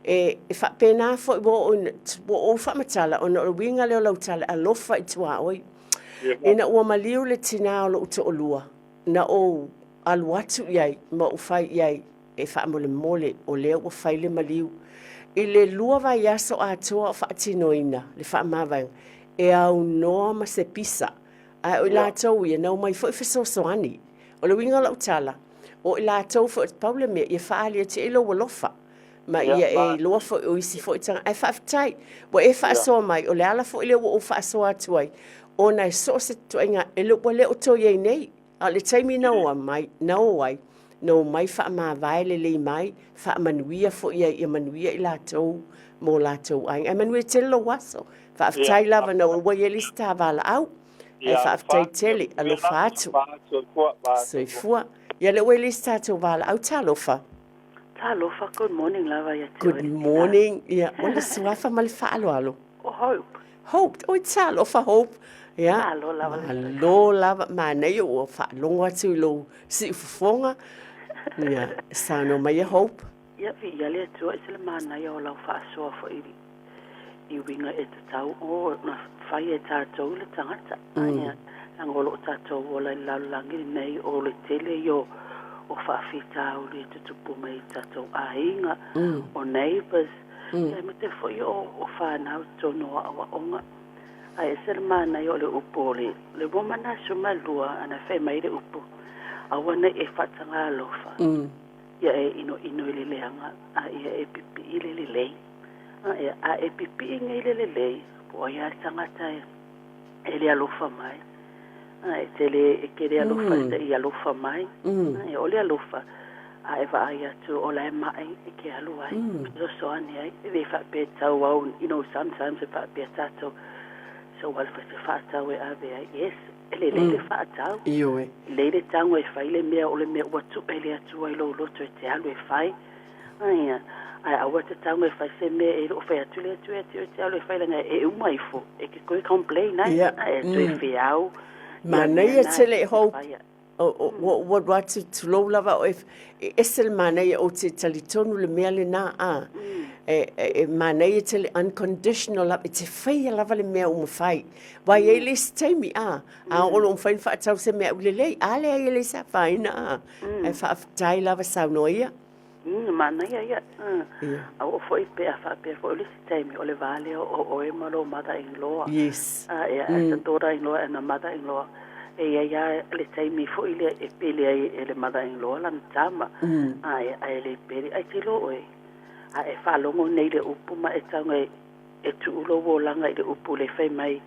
E, e faapena foi ua oo ina, ua ou faamatala ona o le uiga lea o lau tala, alofa i tuaoi. Ina ua maliu le tinā o lou toalua, na ou alu atu i ai ma ou fai i ai e faamolemole o lea ua fai le maliu. I le 2 vaiaso atoa o faatinoina le faamavaega, e aunoa ma se pisa, ae o i latou ia na omai foi fesoasoani. O le uiga o lau tala, o i latou foi, pau le mea, ia faaali atu i ai lou alofa ma ia e iloa foi o isi foi tagata. Ae faafetai, ua e faasoa mai, o le ala foi lea ua ou faasoa atu ai, ona e so o se ituaiga, e le, ua le o toe i ai nei, a o le taimi na o mai, na o ai, na omai faamavae lelei mai, faamanuia foi ai, ia manuia i latou ma o latou aiga. Ae manuia tele lou aso. Faafetai lava na ua i ai le isi ta valaau. Ae faafetai tele, alofa atu. Soifua. Ia lea ua i ai le isi tatou valaau, talofa. Talofa, good morning lava ia te oe. Good morning. Ia, o le suafa ma le faaaloalo. O Hope. Hope, oi talofa Hope. Ia. Malo lava. Malo lava, manaia ua faalogo atu i lou siufofoga. Ia, saunoa mai ia Hope. Ia, viia le Atua, e se le manaia o lau faasoa foi i uiga e tatau ona fai e tatou le tagata. Leaga o lo o tatou ola i le lalolagi lenei, o le tele ia o faafitauli e tutupu mai i tatou aiga, o neighbours, ia aemaise foi o fanau i totonu o aoaoga. Ae ese le manaia o le upu o le Roma 12 ana fai mai le upu, aua ne i e faataga alofa, ia e inoino i le leaga, a ia e pipii i le lelei. A e pipii nei i le lelei, po o ai lava le tagata e e le alofa mai. E te le, e te le alofa mm. i alofa mai. Mm. O le alofa, a e vaai atu o la e mai e ke alu ai. Mm. Fesoasoani ai. E le faapea tau au, you know, sometimes e faapea tatou, so wale fa se whaatau e ave ai. Yes, e le lei le mm. whaatau. Ioe. Lei le tango e whai le mea o le mea ua tu e le atua i lou loto e te alu e whai. Aia, ae aua e te taunga e fai se mea e le o fai atu le Atua ia te oe te alu e fai leaga e uma ifo, e ke koe complain ai, Ia, e toe feau, ia mea Manaia na e tele te Hope, whaia. ua ua alu atu tulou lava oe, e ese le manaia ou te talitonu le mea lena a, e manaia tele unconditional lava, e te faia lava le mea ua mafai. Aua e i ai le isi taimi a, a oo loa ua mafai ona faatau se mea aulelei, a leai e le afaina a. Ae faafetai lava saunoa ia. Manaia ia. A oo foi pe a faapea foi o le isi taimi o le va lea o oe ma lou mother in law. Yes. Ia, as a daughter in law and a mother in law, e i ai lava le taimi foi lea e pele ai e le mother in law lana tama. Ae e le pele, ae te iloa oe, a e faalogo nei i le upu ma e tau e tuu lou olaga i le upu lea fai mai,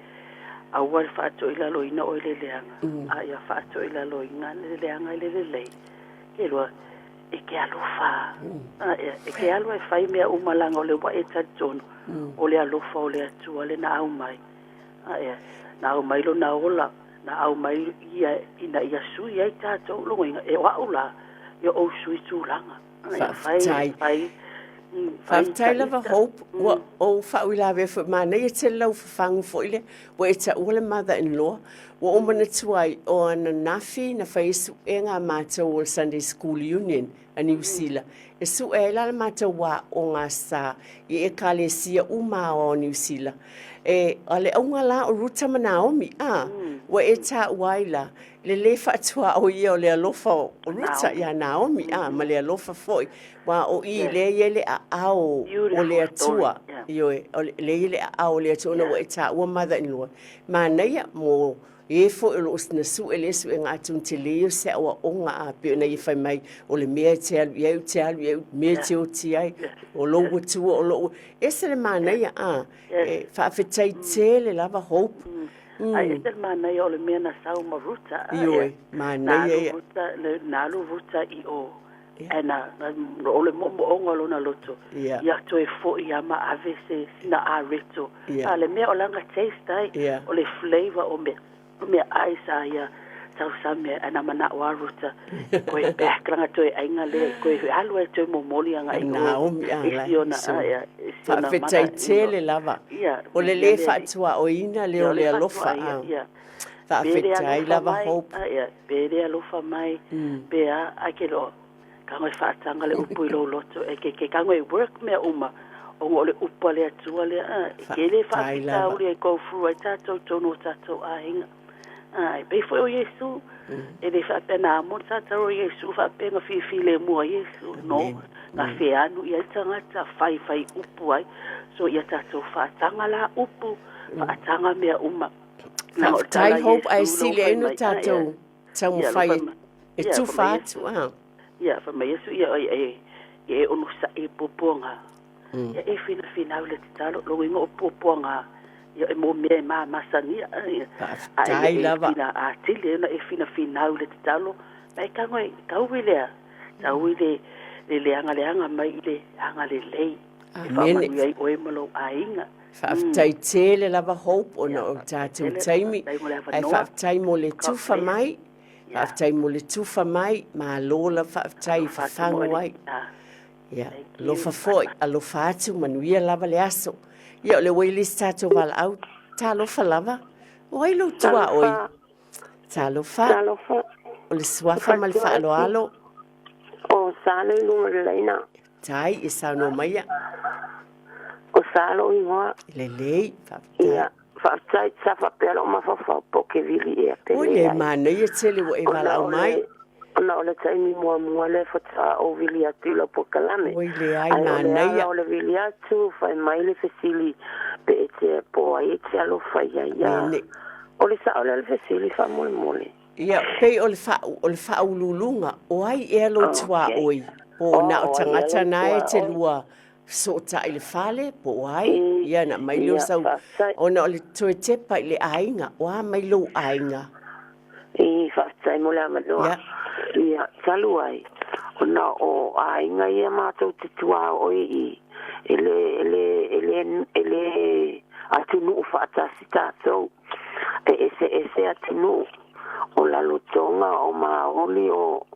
Aua le faatoilaloina oe i le leaga, a ia faatoilaloina le leaga i le lelei. Ke lua, e ke alofa. E ke alu e fai mea uma leaga o lea ua e talitonu, o le alofa o le Atua le na aumai. Na aumai lona ola, na aumai ia ina ia sui ai tatou logoina. E o au la, ia ou sui tulaga. Faafetai. Faafetai lava Hope, ua ou faauilavea foi, manaia tele lau fafagu foi lea, ua e taua le mother in law. Ua ou manatua ai, o ananafi na fai ai suega a matou o le Sunday School Union a Niu Sila, e sue ai la le matou aoga sa i ekalesia uma aoao o Niu Sila. E, o le auga la o Ruta ma Naomi, a, ua e taua ai la, le lē faatuaoia o le alofa o Ruta iā Naomi, a, ma le alofa foi, aua o i lea e i ai le aao o le Atua, ioe, o lea e i ai le aao o le Atua ona ua e taua mother in law. Manaia mo E foi o loo na sue le suega atonu tele o se aoaoga a pei ona ia fai mai o le mea e te alu i ai, ou te alu i ai, mea e te oti ai, o lou atua o lou ese le manaia a e faafetai tele lava Hope. Ai ese le manaia o le mea na sau ma Ruta. Ioe, manaia ia. Na alu Ruta i o ae na o le moomooga o lona loto ia toe foi ia ma ave se sina areto. A le mea o langa taste ai o le flavour o mea mea ai sa ia tausami ai ae na manao a Ruta koe back langa toe aiga lea koe alu ai toe momoli aga i o i si ona i si ona mana. Faafetai tele lava. O le le faatuaoina lea o le alofa a. Faafetai lava Hope. Pe le alofa mai pe a ai ke loa kago e faataga le upu i lou loto e ke ke kago e work mea uma ona o le upu a le Atua lea a e ke le faafitauli e go through ai tatou tonu o tatou aiga a e pei foi o Iesu e le faapea na amo le tatalo o Iesu faapea na filemu ai Iesu no na feanu i ai tagata fai fai upu ai so ia tatou faataga la upu faataga mea uma. Faafetai Hope ae sili ai ona tatou taumafai e tufa atu a. Ia, fai mai Iesu, ia e ia e onosai i puapuaga. Ia e finafinau le tatalo, lona uiga o puapuaga ia e mo mea e mamasania. A e Faafetai lava. fina atili ai ona e finafinau le tatalo, ma e tago e taui lea, taui le le leagaleaga mai i le agalelei e Amene. faamanuia ai oe ma lou aiga. Faafetai tele lava Hope ona Ia, o faafetai tatou tele, taimi faafetai mo le ae avanoa. faafetai mo le God tufa bless. mai. Ia, Faafetai mo le tufa mai, malo lava faafetai i alofa atu mo fafagu oe le ai. ah, Ia, thank you. alofa Bye foi, bye. alofa atu, manuia lava le aso. Ia, o lea ua i le isi tatou valaau, talofa lava. O ai lou tuaoi? Talofa, Talofa, talofa, o le suafa ma le faletua esi faaaloalo. o Salo i luga o le laina. Tai, e saunoa maia. O Salo igoa. Lelei, faafetai. Ia, faafetai, sa faapea lou mafaufau po o ke vili ea pe Oi le leai. manaia tele ua e Ona valaau o mai. le ona o le taimi muamua lea faatoa ou vili atu i lau polokalame. Oi leai, Ae o le ala manaia. o le vili atu, fai mai le fesili pe e te po ai e te alofa ia ia. Amene. O le sao lea o le fesili faamolemole. Ia, pei o le faa, o le faauluuluga, o ai ea lou Okay. tuaoi? Po o O, na o o ai ea tagata lou na e te tuaoi? lua sootai i le fale, po o ai? I, Ia, na aumai lea o ia, sau, faafetai. ona o le toe tepa i le aiga, o a mai lou aiga? I, faafetai mo le avanoa. Ia. Ia, talu ai, ona o aiga ia matou te tuaoi i, e le, e le, e le, e le atunuu faatasi tatou. E eseese atunuu, o Lalotoga, o Maoli, o,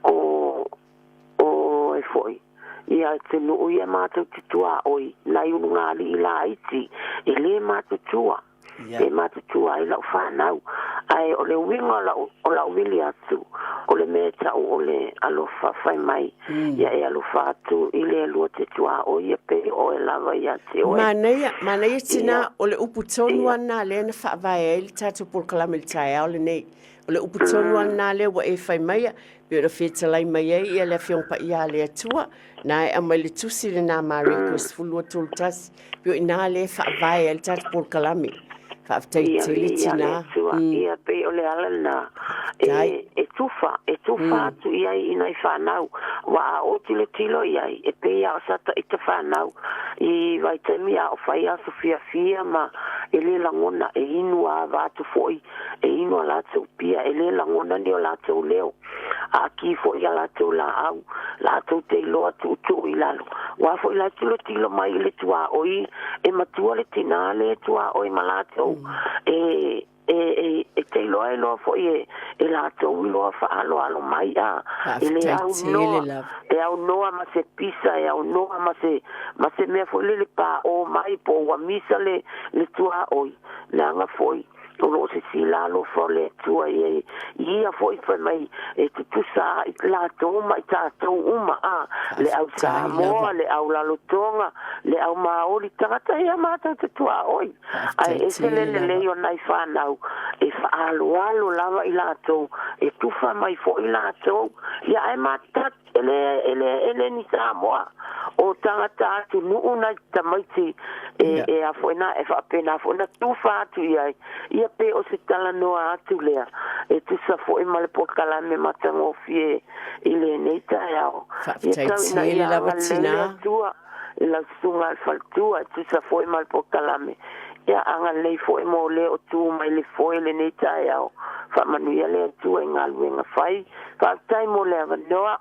o, o e foi. Ia atunuu ia matou te tuaoi, nai ulugalii laiti, e le matutua. Ia. E matutua ai lau fanau. Ae o le uiga o lau, o lau vili atu, o le mea e tau o le alofa fai mai. Ia e alofa atu i le alua te tuaoi ia pei oe lava ia te oe. Manaia, manaia tinā, Ia, o le upu tonu ia. lava lena lea na faavae ai le tatou polokalame i le taeao lenei. O le upu tonu lava lena lea ua e fai maia, pei ona fetalai mai ai ia le Afioga Paia a le Atua, na e aumai le tusi lena Mareko 12:31, pei o i ina lea e faavae ai le tatou polokalame. Faafetai Ia, tele ia le tinā. Atua, ia pei o le ala lena Faafetai. e, e tufa, e tufa atu i ai i nai fanau. Ua a ou tilotilo i ai, e pei lava o sa ita fanau i vaitaimi a o fai aso fiafia ma e le lagona, e inu ava atu foi, e inu a latou pia, e le lagona ni o latou leo. A ki foi a latou laau, latou te iloa tuutuu i lalo. Ua foi la tilotilo mai i le tuaoi, e matua le tinā le tuaoi ma latou. E, e, e, e te iloa iloa foi e, e latou iloa faaaloalo mai a e le Faafetai tele aunoa lava. e aunoa ma se pisa e aunoa ma se ma se mea foi lele paʻō mai po ua misa le le tuaoi leaga foi o loo sisila alofa o le Atua ia i ia foi fai mai e tutusa ai latou ma i tatou uma a le au Faafetai Samoa lava. le au Lalotoga le au Maoli tagata ia matou te tuaoi ae Faafetai ese le tele lava. lelei o nai fanau e faaaloalo lava i latou e tufa mai foi latou ia ae matat e le e le e le ni Samoa o O tagata atunuu nai tamaiti e e a foi na e faapena foi na tufa atu i ai. Ia pe o se talanoa atu lea e tusa foi ma le polokalame matagofie i lenei taeao. Ia Faafetai tau ina tele ia lava agalelei le tinā. Atua i lau susuga i le faletua e tusa foi ma le polokalame. Ia agalelei foi mo le o tu mai le foe lenei taeao. Faamanuia le Atua i galuega fai. Faafetai mo le avanoa.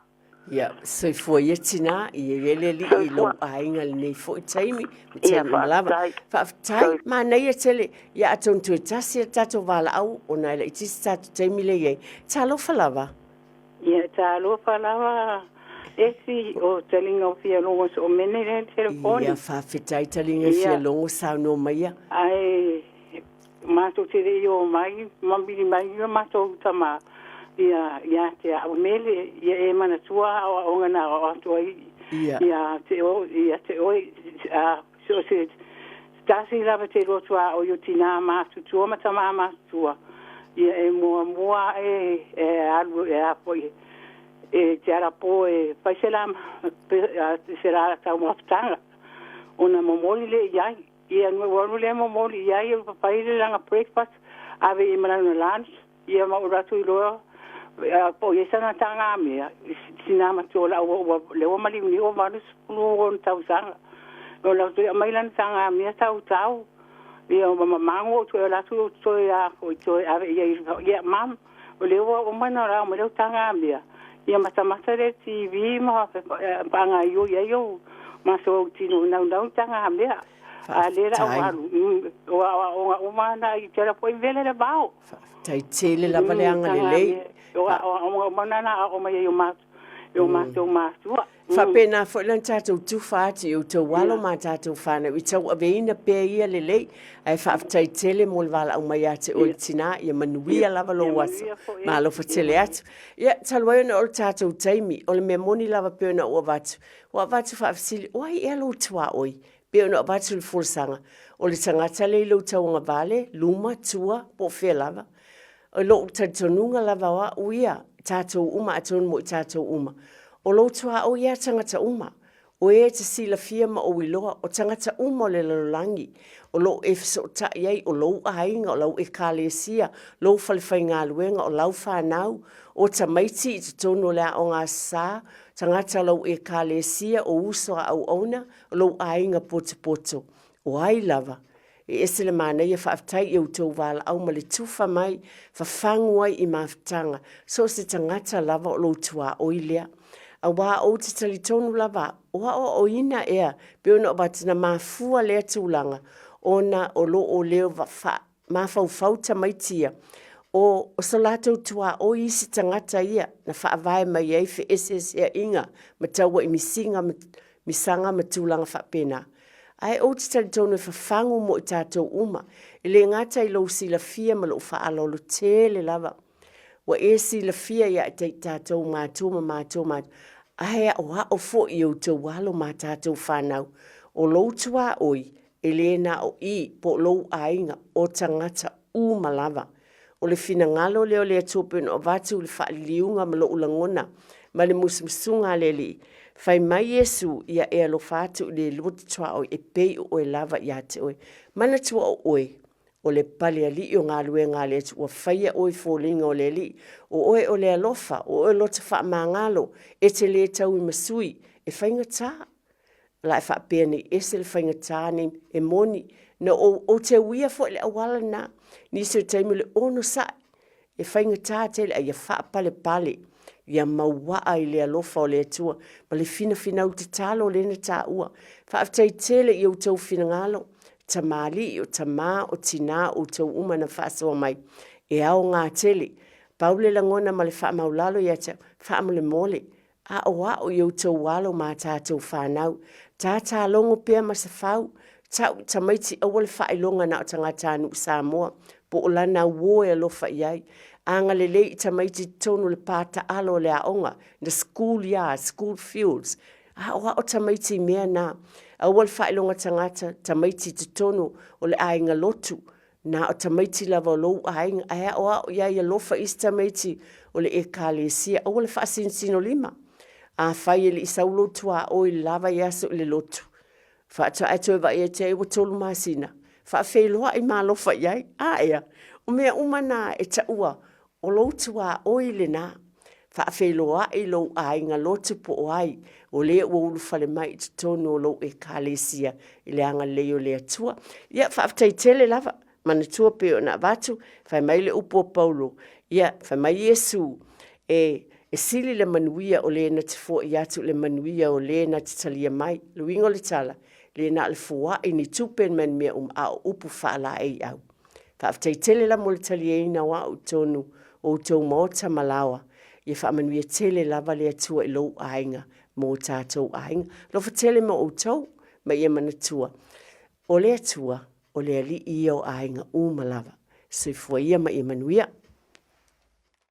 Ia, soifua ia tinā, ia i ai le Alii i lou Soifua. aiga i lenei foi taimi, ma Ia taimi uma lava. faafetai. Faafetai, Soifua. manaia tele. Ia atonu toe tasi le tatou valaau ona e laitiiti se tatou taimi lea e i ai. Talofa lava. Ia, talofa lava esi o taliga o fialogo soomene lea Ia, telefoni. faafetai taliga e Ia, fialogo saunoa maia. ae matou te le i o mai ma mili mai ia matou tama ia ia te au mele ia e manatua aoaoga na aoao atu ai ia te o ia te oe a so se tasi lava te lotu a o tinā matutua ma tamā matutua ia e muamua e e alu e apo i e te arapo e fai se la se la taumafataga ona momoli le i ai ia no ua alu lea momoli i ai e papai le lana breakfast ave i ma lana lunch ia ma ua atu iloa po o i ai sana tagamea sina matua o lau ua lea ua maliuliu ua 86 ona tausaga o lau toe aumai lana tagamea tautau ia ma mamago ou toe alu atu ou toe a foi toe ave i ai ia mam o lea ua uma ona lao mai lau tagamea ia matamata le TV ma paagaioi ai ou maso ou tino naunau i tagamea a lea la ou Faafetai. alu o aoaoga uma na i tela foi vele le vao. Faafetai tele lava le agalelei. Tagamea o aoaoga uma na na aao mai ai o matou e o matou matua. Faapena foi la ona tatou tufa atu i outou alo Ia ma tatou fanau i tauaveina pea ia lelei. Ae faafetai tele mo le valaau mai ia te oe le Ia tinā, ia ia manuia lava ia lou aso. manuia foi Ma alofa ia tele manuia. atu. Ia, talu ai ona o le tatou taimi, o le mea moni lava pei ona ou avatu, ua avatu faafesili, o ai ea lou tuaoi? Pei ona avatu le folasaga, o le tagata lea i lou tauagavale, luma, tua, po o fea lava. O lou talitonuga lava o au ia, tatou uma atonu mo i tatou uma, o lou tuaoi ia tagata uma, o e e te silafia ma ou iloa, o tagata uma o le lalolagi, o lo o e fesootai ai, o lou aiga, o lau ekalesia, lou falefaigaluega, o lau fanau, o tamaiti i totonu o le aoga Aso Sa, tagata o lau ekalesia, o uso a auauna, o lou aiga potopoto, o ai lava. E ese le manaia faafetai i outou valaau ma le tufa mai, fafagu ai i mafutaga, so o se tagata lava o lou tuaoi lea. Aua ou te talitonu lava, o aoaoina ea pei ona avatu na mafua lea tulaga ona o lo o leo mafaufau tamaiti ia, o so latou tuaoi isi tagata ia na faavae mai ai feeseeseaiga ma tauaimisiga ma misaga ma tulaga faapena. Ae ou te talitonu e fafagu mo i tatou uma, e le gata i lou silafia ma lou faaaloalo tele lava. Ua e silafia ia i tatou matua ma matou matua, ae aoao foi i outou alo ma tatou fanau. O lou tuaoi, e le na o i po o lou aiga, o tagata uma lava. O le finagalo lea o le Atua pei ona avatu le faaliliuga ma lou lagona ma le musumusuga a le Alii. Fai mai Iesu, Ia e alofa atu i le lua tuaoi e pei o oe lava ia te oe. Manatua o oe, o le pale alii o galuega a le Atua, ua faia oe i foliga o le Alii. O oe o le alofa, o oe o lota faamagalo, e te le tauimasui, e faigata. La e faapea nei ese le faigata nei e moni na ou, ou te uia foi le auala lena. Nisi o taimi o le onosai e faigata tele a ia faapalepale ia mauaa i le alofa o le Atua ma le finafinau tatalo lea na taua. Faafetai tele i outou finagalo, tamalii, o tamā, o tinā, outou uma na faasoa mai. E aoga tele. Pau le lagona ma le faamaulalo ia te au, faamolemole, Aoao i outou alo ma a tatou fanau. Tātā logo pea Masefau, tau i tamaiti aua le faailoga na o tagatanuu Samoa, po o lana uo e alofa i ai. Agalelei i tamaiti i totonu o le pā taalo o le aoga, the school yard, school fields. Aoao tamaiti i mea na. Aua le faailoga tagata, tamaiti i totonu o le aiga lotu, Na o tamaiti lava o lou aiga, ae aoao i ai alofa isi tamaiti o le Ekalesia. Aua le faasinosino lima. Afai e le i sau lou tuaoi i le la vaiaso i le lotu, faatoa e toe vaai atu ai ua 3 masina, faafeiloai ma alofa i ai. A ea, o mea uma na e taua o lou tuaoi lena. Faafeiloai lou aiga lotu po o ai o le ua ulufale mai i totonu o lou ekalesia i le agalelei o le Atua. Ia, faafetai tele lava. Manatua pei ona avatu, fai mai le upu a Paulo, ia, fai mai Iesu, e, e sili le manuia o le na te foai atu i le manuia o le na te talia mai. Le uiga o le tala, le na o le foai ni tupe ma ni mea uma, a o upu faalaeiau. Faafetai tele la mo le taliaina o au i totonu o outou maota ma laoa. Ia faamanuia tele lava le Atua i lou aiga ma o tatou aiga. Alofa tele ma outou, ma ia manatua, o le Atua, o le Alii ia o aiga uma lava. Soifua ia ma ia manuia.